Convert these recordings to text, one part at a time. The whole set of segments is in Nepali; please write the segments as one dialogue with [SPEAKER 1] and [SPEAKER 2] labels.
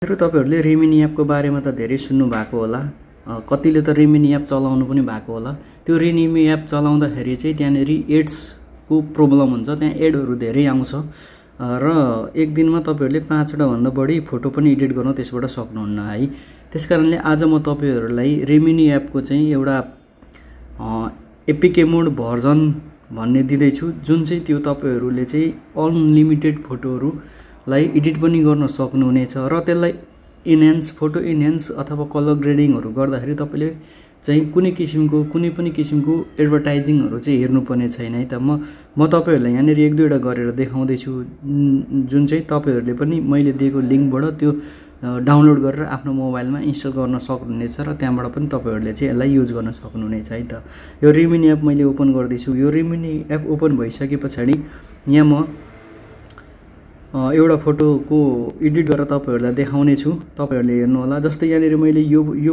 [SPEAKER 1] तपाईहरुले रेमिनी एपको बारेमा त धेरै सुन्नु भएको होला। कतिले त रेमिनी एप चलाउनु पनि भएको होला। त्यो रेमिनी एप चलाउँदाखेरि चाहिँ त्यहाँनेरि एड्स को प्रब्लम हुन्छ, त्यहाँ एडहरु धेरै आउँछ र एक दिनमा तपाईहरुले 5 वटा भन्दा बढी फोटो पनि एडिट गर्न त्यसबाट सक्नुहुन्न है। त्यसकारणले आज म तपाईहरुलाई रेमिनी एपको चाहिँ एउटा एपीके मोड भर्जन भन्ने दिदै छु, जुन चाहिँ त्यो तपाईहरुले चाहिँ अनलिमिटेड फोटोहरुलाई एडिट पनि गर्न सक्नुहुनेछ र त्यसलाई फोटो इन्हान्स अथवा कलर ग्रेडिङहरु गर्दाखेरि तपाईले चाहिँ कुनै पनि किसिमको एडभर्टाइजिङहरु चाहिँ हेर्नु पर्ने छैन है त। म तपाईहरुलाई यहाँनेरि एक दुईवटा गरेर देखाउँदै छु, जुन चाहिँ तपाईहरुले पनि मैले दिएको लिंकबाट त्यो डाउनलोड गरेर आफ्नो मोबाइलमा इन्स्टल गर्न सक्नुहुनेछ र त्यहाँबाट पनि तपाईहरुले चाहिँ यसलाई युज गर्न सक्नुहुनेछ है त। यो रेमिनी एप मैले ओपन गर्दै छु। यो रेमिनी एप ओपन भइसकेपछि यहाँ म एउटा फोटोको एडिट गरेर तपाईहरुलाई देखाउने छु। तपाईहरुले हेर्नु होला। जस्तै यहाँनेरि मैले यो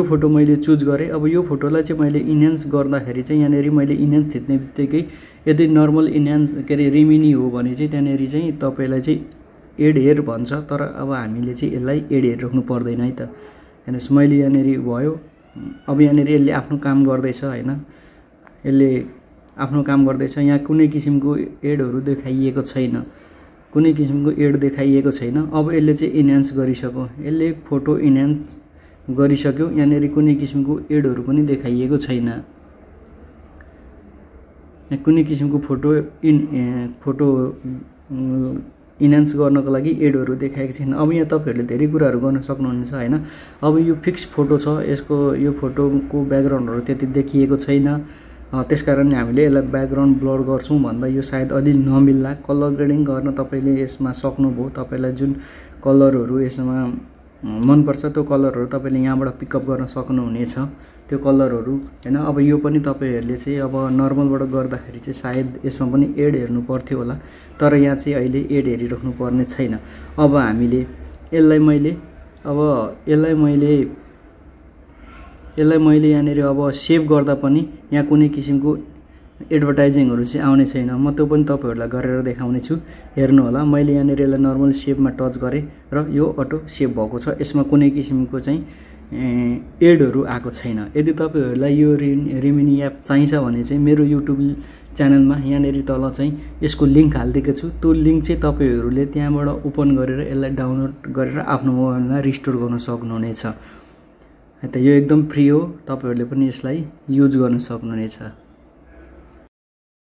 [SPEAKER 1] फोटो मैले चुज गरे। अब यो फोटोलाई चाहिँ मैले इन्हान्स गर्दाखेरि चाहिँ यहाँनेरि मैले इन्हान्स थिच्ने बित्तिकै यदि नर्मल इन्हान्स रेमिनी हो भने चाहिँ त्यहाँनेरि चाहिँ तपाईलाई चाहिँ एड हेयर भन्छ, तर अब हामीले चाहिँ यसलाई एड हेयर राख्नु पर्दैन है त। हेर्नुस् मैले यहाँनेरि भयो। अब यहाँनेरि यसले आफ्नो काम गर्दैछ हैन। यसले आफ्नो काम गर्दैछ। यहाँ कुनै किसिमको एडहरु देखाइएको छैन, कुनै किसिमको एड देखाइएको छैन। अब यसले चाहिँ इन्हान्स गरिसक्यो, यसले फोटो इन्हान्स गरिसक्यो। यहाँनेरि कुनै किसिमको एडहरु पनि देखाइएको छैन। यहाँ कुनै किसिमको फोटो इन्हान्स गर्नको लागि एडहरु देखाएको छैन। अब यहाँ तपाईहरुले धेरै कुराहरु गर्न सक्नुहुन्छ हैन। अब यो फिक्स फोटो छ, यसको यो फोटोको ब्याकग्राउन्डहरु त्यति देखिएको छैन। त्यसकारणले हामीले यसलाई ब्याकग्राउन्ड ब्लर गर्छौं भन्दा यो सायद अलि नमिल्ला। कलर ग्रेडिङ गर्न तपाईले यसमा सक्नुभयो। तपाईलाई जुन कलरहरु यसमा मन पर्छ त्यो कलरहरु तपाईले यहाँबाट पिकअप गर्न सक्नुहुनेछ, त्यो कलरहरु हैन। अब यो पनि तपाईहरुले चाहिँ अब नर्मलबाट गर्दाखेरि चाहिँ सायद यसमा पनि एड हेर्नु पर्थ्यो होला, तर यहाँ चाहिँ अहिले एड हेरिराख्नु पर्ने छैन। अब हामीले यसलाई मैले यहाँनेरि अब सेभ गर्दा पनि यहाँ कुनै किसिमको एडभर्टाइजिङहरु चाहिँ आउने छैन। म त्यो पनि तपाईहरुलाई गरेर देखाउने छु। हेर्नु होला। मैले यहाँनेरि यसलाई नर्मल सेभमा टच गरे र यो अटो सेभ भएको छ। यसमा कुनै किसिमको चाहिँ एडहरु आएको छैन। यदि तपाईहरुलाई यो रेमिनी एप चाहिन्छ भने चाहिँ मेरो युट्युब च्यानलमा यहाँनेरि तल चाहिँ यसको लिंक हाल्दिएको छु। त्यो लिंक चाहिँ तपाईहरुले त्यहाँबाट ओपन गरेर यसलाई डाउनलोड गरेर आफ्नो मोबाइलमा रिस्टोर गर्न सक्नुहुनेछ। यो एकदम फ्री हो, तपाईहरुले पनि यसलाई युज गर्न सक्नुहुनेछ।